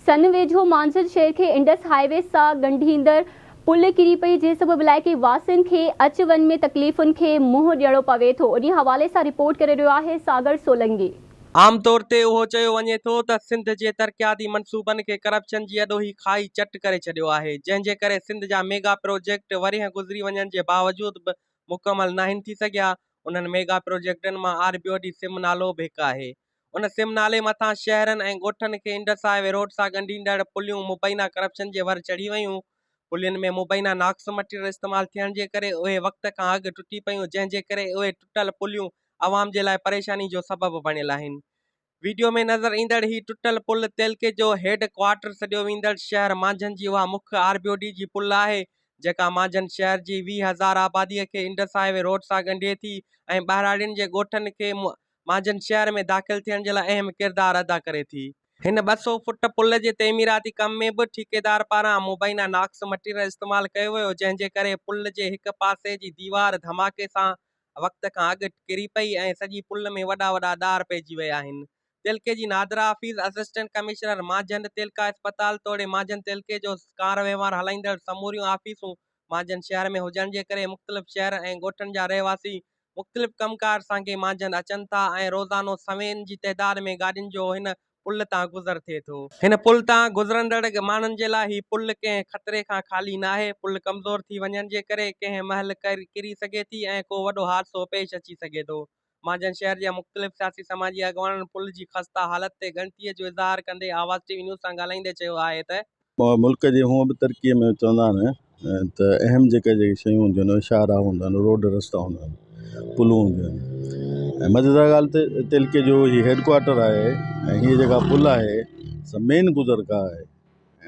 سن ويجهو مانجهند شهر کي انڊس هاء وي سان ڳنڍيندڙ پل ڪري پئي جنهن سبب علائقي واسين کي اچ وڃ ۾ تڪليفن کي منهن ڏيڻو پوي ٿو انهي حوالي سان رپورٽ ڪري رهيو آهي ساگر سولنگي. عام طور تي اهو چيو وڃي ٿو ته سنڌ جي ترقياتي منصوبن کي ڪرپشن جي اڏوهي کائي چٽ ڪري ڇڏيو آهي جنهن جي ڪري سنڌ جا ميگا پروجيڪٽ ورهيه گذري وڃڻ جي باوجود به مڪمل ناهن ٿي سگهيا انهن ميگا پروجيڪٽن مان آر بي او ڊي سم نالو به هڪ آهي ان سم نالي مٿان شهرن ۽ ڳوٺن کي انڊس هاء وي روڊ سان ڳنڍيندڙ پليون مبينا ڪرپشن جي ور چڙهي ويون. پلين ۾ مبينا ناقص مٽيريل استعمال ٿيڻ جي ڪري اهي وقت کان اڳ ٽٽي پيون جنهن جي ڪري اهي ٽٽل پليون عوام جي لاء پريشاني جو سبب بڻيل آهن. ويڊيو ۾ نظر ايندڙ هي ٽٽل پل تعلقي جو هيڊ ڪوارٽر سڏيو ويندڙ شهر مانجهند جي اها مک آر بي او ڊي جي پل آهي جيڪا مانجهند شهر جي 20 هزار آبادي کي انڊس هاء وي روڊ سان ڳنڍي ٿي ۽ ٻهراڙين جي ڳوٺن کي مانجهند شهر ۾ داخل ٿيڻ جي لاء اهم ڪردار ادا ڪري ٿي. هن 200 فٽ پل جي تعميراتي ڪم ۾ به ٺيڪيدار پاران مبينا ناقص مٽيريل استعمال ڪيو ويو جنهن جي ڪري پل جي هڪ پاسي جي ديوار ڌماڪي سان وقت کان اڳ ڪري پئي ۽ سڄي پل ۾ وڏا وڏا ڏار پئجي ويا آهن. تعلقي جي NADRA office, assistant commissioner Manjhand تعلقه اسپتال توڙي مانجهند تعلقي جو ڪار وهنوار هلائيندڙ سموريون آفيسون مانجهند شهر ۾ هجڻ جي ڪري مختلف شهر ۽ ڳوٺن جا رهواسي مختلف ڪم ڪار سانگي مانجهند اچن ٿا ۽ روزانو سوين جي تعداد ۾ گاڏين جو هن پل تان گذر ٿئي ٿو. هن پل تان گذرندڙ ماڻهن جي لاء هي پل ڪنهن خطري کان خالي ناهي. پل ڪمزور ٿي وڃڻ جي ڪري ڪنهن مهل ڪري سگهي ٿي ۽ ڪو وڏو حادثو پيش اچي سگهي ٿو. مانجهند شهر جي مختلف سياسي سماجي اڳواڻن پل جي خسته حالت تي ڳڻتي جو اظهار ڪندي آواز ٽي وي نيوز سان ڳالهائيندي چيو آهي ته. ملڪ جي هونء به ترقيء ۾ چوندا آهن ته اهم جيڪي جيڪي شيون هونديون آهن اهي شاهراهه هوندا آهن روڊ رستا هوندا آهن پلون هونديون آهن ۽ مزيدار ڳالهه ته تعلقي جو هي هيڊ ڪوارٽر آهي ۽ هيء جيڪا پل آهي سا مين گذرگاهه آهي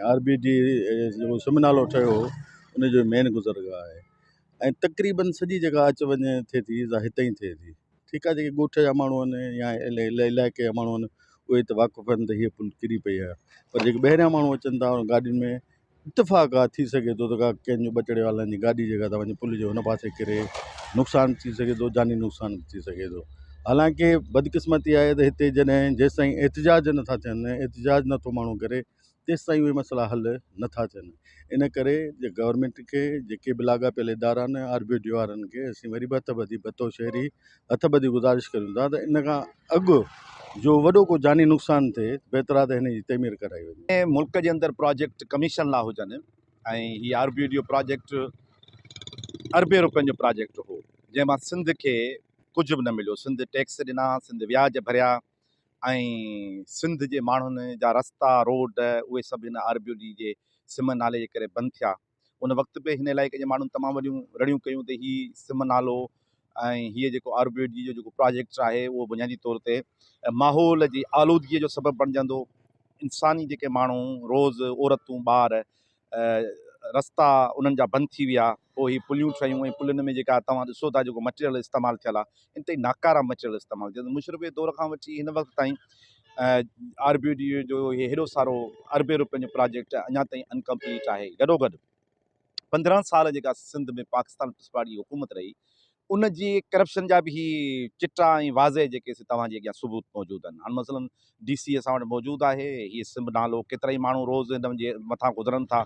۽ آر بي ڊي جيڪو سم نالو ٺهيو هو ان جو مين گذرگاهه آهي ۽ تقريبن سڄي جيڪا اچ وڃ ٿئي ٿي سا هتي ئي ٿئي ٿي ٺيڪ آهي جيڪي ڳوٺ جا ماڻهو آهن يا علائقي جا ماڻهو آهن اهي ته واقف آهن ته هيء پل ڪري پئي آهي پر جيڪي ٻاهريان ماڻهو اچن ٿا گاڏين ۾ اتفاق آهي ٿي سگهي ٿو ته ڪا ڪنهن جو ٻچڙي والن جي گاڏي جيڪا ته وڃي پل جي هن پاسي ڪري نقصان ٿي سگهي ٿو جاني نقصان به ٿي سگهي ٿو حالانڪه بدقسمتي آهي ته هتي جڏهن جيستائين احتجاج نٿا ٿين احتجاج نٿو ماڻهو ڪري تيستائين اهي مسئلا حل نٿا ٿين ان ڪري جي گورنمينٽ کي جيڪي به لاڳاپيل ادارا آهن آر بي ڊي وارن کي اسين وري به هٿ ٻڌي بطور شهري هٿ ٻڌي گذارش ڪريون ٿا ته ان کان اڳ جو وڏو ڪو جاني نقصان ٿئي بهتر آهي ته هن جي تعمير ڪرائي وڃي. ملڪ جي اندر پراجيڪٽ ڪميشن لا هجن ۽ هي آر بي ڊي پراجيڪٽ اربين روپين جو پراجيڪٽ هو جنهن مان سنڌ کي ڪجهه به نه مليو سنڌ ٽيڪس ڏنا سنڌ وياج ڀريا ۽ سنڌ جي ماڻهن جا رستا روڊ اهي سڀ هن آر بي او ڊي جي سم نالي جي ڪري بند ٿيا ان وقت به هن علائقي جي ماڻهن تمام وڏيون رڙيون ڪيون ته هي سم نالو ۽ هي جيڪو آر بي او ڊي جو جيڪو پراجيڪٽ آهي اهو بنيادي طور تي ماحول جي آلودگي جو سبب بڻجندو انساني جيڪي ماڻهو روز عورتون ٻار رستا انهن جا بند ٿي ويا پوء هي پليون ٺهيون ۽ پلين ۾ جيڪا توهان ڏسو ٿا جيڪو مٽيريل استعمال ٿيل آهي انتهائي ناڪاره مٽيريل استعمال ٿيل مشرف جي دور کان وٺي هن وقت تائين آر بي ڊي جو هي هيڏو سارو اربين روپين جو پراجيڪٽ اڃا تائين انڪمپليٽ آهي گڏوگڏ 15 سال جيڪا سنڌ ۾ پاڪستان پيپلز پارٽي جي حڪومت رهي ان جي ڪرپشن جا به هي چٽا ۽ واضح جيڪي سي توهان جي اڳيان ثبوت موجود آهن هاڻ مثلا ڊي سي اسان وٽ موجود آهي هي سنب نالو ڪيترائي ماڻهو روز هن جي مٿان گذرن ٿا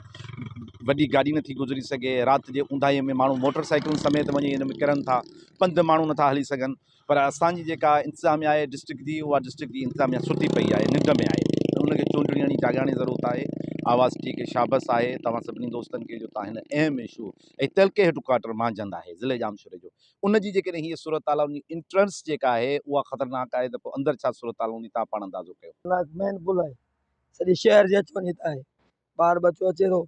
وڏي گاڏي نٿي گذري سگهي رات جي اونداهي ۾ ماڻهو موٽر سائيڪلن سميت وڃي هن ۾ ڪرن ٿا پنڌ ماڻهو نٿا هلي سگهن پر اسان جي جيڪا انتظاميا آهي ڊسٽرڪٽ جي اها ڊسٽرڪٽ جي انتظاميا ستي پئي آهي ننڊ ۾ آهي ان کي چونڊڻي هڻي جاڳائڻ جي ضرورت آهي آواز ٽي کي شابس آهي توهان سڀني دوستن کي جو توهان هن اهم اشو ۽ تعلقي هيڊ ڪوارٽر مانجهند آهي ضلعي ڄامشوري جو ان جي جيڪڏهن هيء صورتحال ان جي انٽرنس جيڪا آهي اها خطرناڪ آهي ته پوء اندر ڇا صورتحال هوندي توهان پاڻ اندازو ڪيو. لاء مين پل آهي سڄي شهر جي اچ وڃ هتان آهي ٻار ٻچو اچي ٿو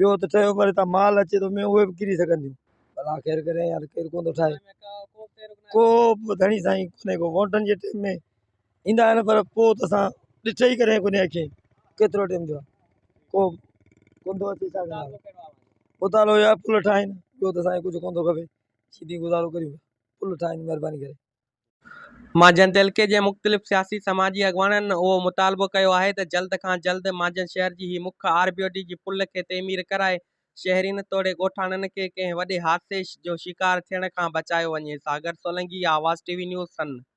ٻيو ته ٺهيو پر هتان مال اچي ٿو مينهون اهي به ڪري سگهن ٿيون ڀلا خير ڪري يار ڪير ڪونه ٿو ٺاهي ڪو به ڌڻي سائين ڪونهي ڪو ووٽن جي ٽيم ۾ ايندا آهن پر پوء ته اسان ڏٺي ئي ڪڏهن ڪونهي اکين ڪيترو ٽيم ٿيو آهي ڪو ڪونه ٿو اچي ڇا ڪندا مطالعو اهو آهي پل ٺاهين ٻيو ته اسان کي ڪجهه ڪونه ٿو کپي سيڌي گذارو ڪريون پل ٺاهين مهرباني ڪري. مانجهند تعلقي جي مختلف سياسي سماجي اڳواڻن اهو مطالبو ڪيو آهي ته جلد کان جلد مانجهند شهر جي هي مک آر بي او ڊي جي پل کي تعمير ڪرائي شهرين توڙي ڳوٺاڻن کي ڪنهن وڏي حادثي جو شڪار ٿيڻ کان بچايو وڃي. Sagar Solangi, Awaz T V news, Sann.